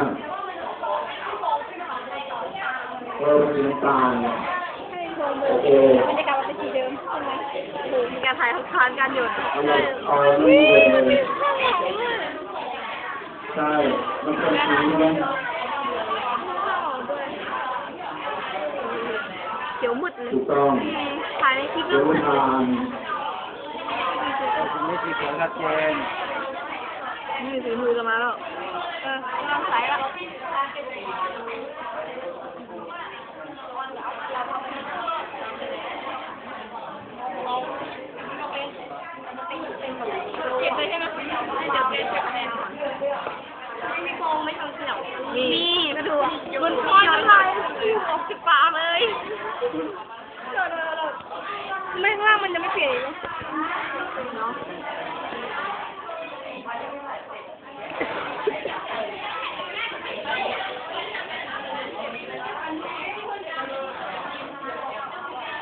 າກ ເອີ ມັນສີນ້ຳຕານ. ໂອເຄ ບັນຍາກາດມັນເປັນສີເດີມ ເຫັນໄໝ? ໂອ້ໂຫ ມີການຖ່າຍທານກັນຢູ່ ເອີ ມັນເປັນ ໃຊ່ ມັນເປັນສີເດີມ. ຂຽວມືດເລີຍ ຖືກຕ້ອງ ອືມ ຖ່າຍໃນຄລິບເນາະ ຂຽວມືດ ຜ່ານ ມີສີຂຽວຊັດເຈນ ນີ້ສີມືກະມາແລ້ວ ເອີ ເລີ່ມໃສແລ້ວ. ເກັບເລີຍໃຊ່ໄໝ? ມີ ມີ ກະດູກ ມັນຄອຍມັນໄຫຼອອກຈາກປາກເລີຍ ແມ່ງລ່າງມັນຍັງໄມ່ປ່ຽນອີກເນາະ.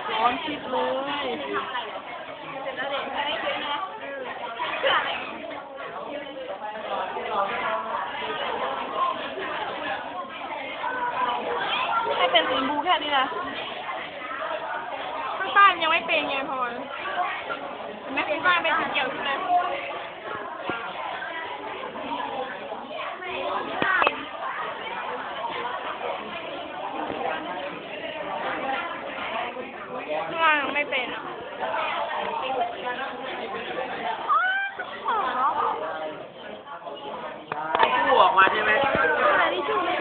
ຮ້ອນຊິດເລີຍ ໃຫ້ເປັນສີຊຳພູແຄ່ນີ້ນະ ຂ້າງໃຕ້ມັນຍັງໄມ່ເປັນໄງ ພອຍ ເຫັນໄໝ? ຂ້າງໃຕ້ເປັນສີຂຽວຂຶ້ນເລີຍ. ຂ້າງລ່າງຍັງໄມ່ເປັນອະ ຜູ້ອອກມາໃຊ່ໄໝ? ອັນນີ້ຄືມັນ